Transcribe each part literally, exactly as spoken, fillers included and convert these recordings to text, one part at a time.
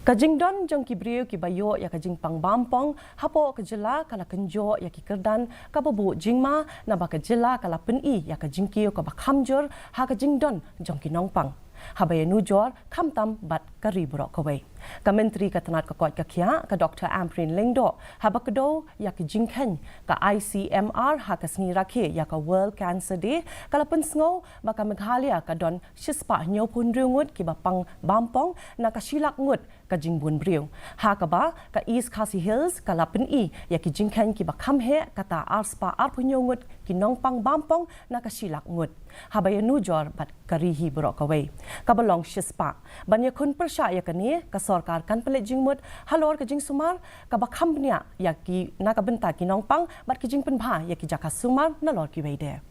Ka jingdon jong ki briew kiba ïoh ïa ka jingpang bampong hapoh ka jylla ka la kynjoh ïa ki kyrdan kaba buh jingma, naba ka jylla ka la pyni ïa ka jingkiew kaba kham jur ha ka jingdon jong ki nongpang, haba ïanujor khamtam bad ka ri baroh kawei. Ka Myntri ka tnad ka koit ka khiah, ka Doctor Ampareen Lyngdoh, haba kdew ïa ki jingkheiñ ka I C M R ha ka sngi rakhe ïa ka World Cancer Day, ka la pynsngew ba ka Meghalaya ka don shispah hynñiewphew hynriew ngut kiba pang bampong na ka shi lak ngut ka jingbun briew, ha kaba ka East Khasi Hills ka la pyni ïa ki jingkheiñ kiba kham heh, kata arspah arphew hynñiew ngut ki nongpang bampong na ka shi lak ngut, haba ïanujor bad ka ri hi baroh kawei kaba long shispah. Ban ïakhun pyrshah ïa kane, ka sorkar kan pynleit jingmut halor ka jingsumar kaba kham bniah ïa ki na ka bynta ki nongpang bad ki jingpynbha ïa ki jaka sumar nalor kiwei de.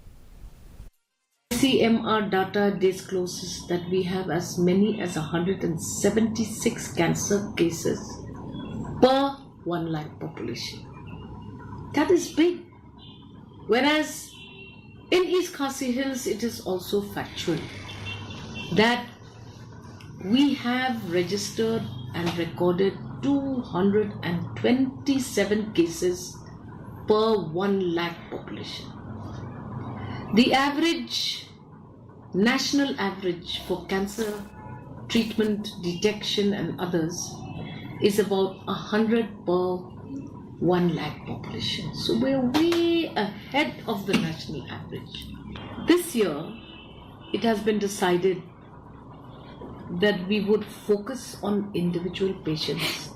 C M R data discloses that we have as many as one hundred seventy-six cancer cases per one lakh population. That is big. Whereas in East Khasi Hills, it is also factual that we have registered and recorded two hundred twenty-seven cases per one lakh population. The average, national average for cancer treatment, detection, and others is about one hundred per one lakh population. So we're way ahead of the national average. This year, it has been decided that we would focus on individual patients